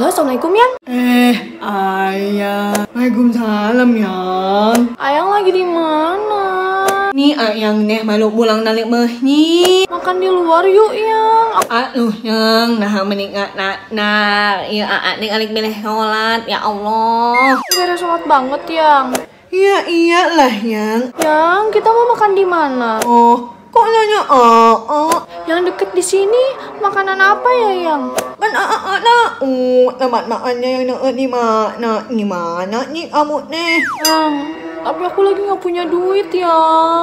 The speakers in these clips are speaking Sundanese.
Halo, assalamualaikum Yang. Ayang. Waalaikumsalam Yang. Ayang lagi di mana? Nih Ayang neh malu pulang nalik mehni. Makan di luar yuk Yang. Aduh Yang, nah mending nah, iya aa nih alik milih sholat ya Allah. Beres sholat banget Yang. Ya iyalah Yang. Yang, kita mau makan di mana? Oh, kok nanya aa? Yang deket di sini makanan apa ya Yang? Kan aa tahu tempat makannya yang deket di mana? Di mana nih kamu nih? Yang, tapi aku lagi nggak punya duit ya.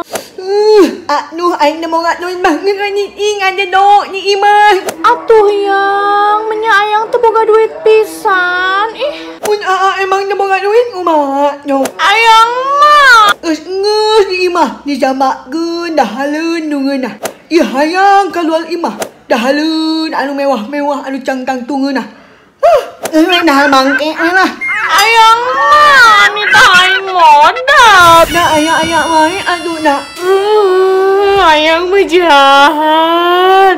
Aduh, aing mau nggak duit banget nih, ing ada dong nih imah. Atuh Yang, menya ayang tuh boga duit pisan. Ih, mun aa emang teu boga duit kumaha dong? Ayang mah. Geus geus di imah dijambakeun dahaleun nu ngeunah. Ih hayang kaluar imah dahaleun anu mewah-mewah anu cangkang tu ngeunah. Huh, dahal bangke lah. Ayang mah, anita aing modal. Nah, ayang wae aduh nak. Ayang mah jahat.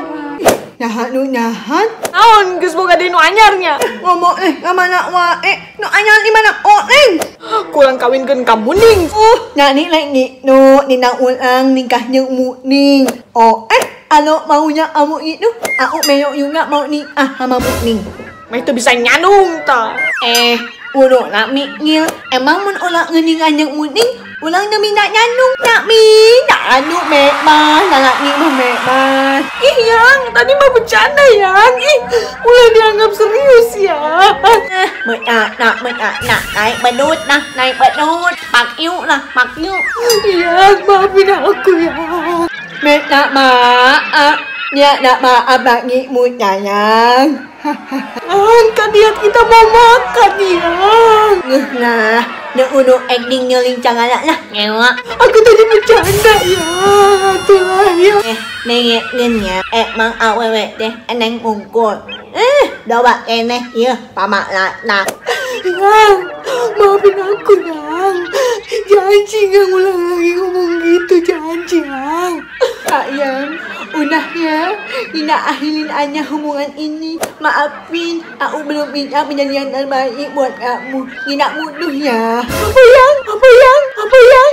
Jahat nu jahat. Naon geus boga deui nu anyarnya? Ngomong ka mana wae? Nu anyar di mana oleng? Kurang kawinkeun ka Muning. Nah nih lain gitu, nina ulang nikahnya Muning. Oh, kalau maunya kamu itu, aku meyok juga mau nikah sama Muning. Mah itu bisa nyandung ta. Udah nak mikir, emang mun ulang ngeningan yang Muning, ulang demi nak nyandung, nak minta anu memang, nak ni mah memang. Ih Yang, tadi mah bercanda Yang. Ih, ulah dianggap serius ya. Nak, naik bedut nah, naik bedut, pak yuk lah, pak yuk. Yang, maafin aku Yang. Minta maaf, ya nak maaf lagi sayang. Kan lihat kita mau makan Yang. Nah, nak udah acting nyeling cangalak lah, ngewa. Aku tadi bercanda ya, itulah ya. Nengekin ya, emang awewe deh, eneng unggul. Doba keneh, ya, pamak lah, nah. Yang, maafin aku Yang. Janji nggak ngulang lagi ngomong gitu, janji Yang. Kak Yang, udah ya, Nina akhirin aja hubungan ini. Maafin, aku belum bisa menjadi yang terbaik buat kamu. Nina muduh ya. Apa Yang? Apa Yang? Apa Yang?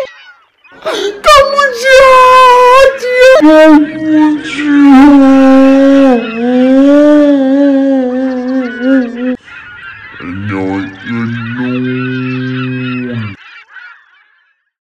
Kamu jahat ya. Kamu jahat.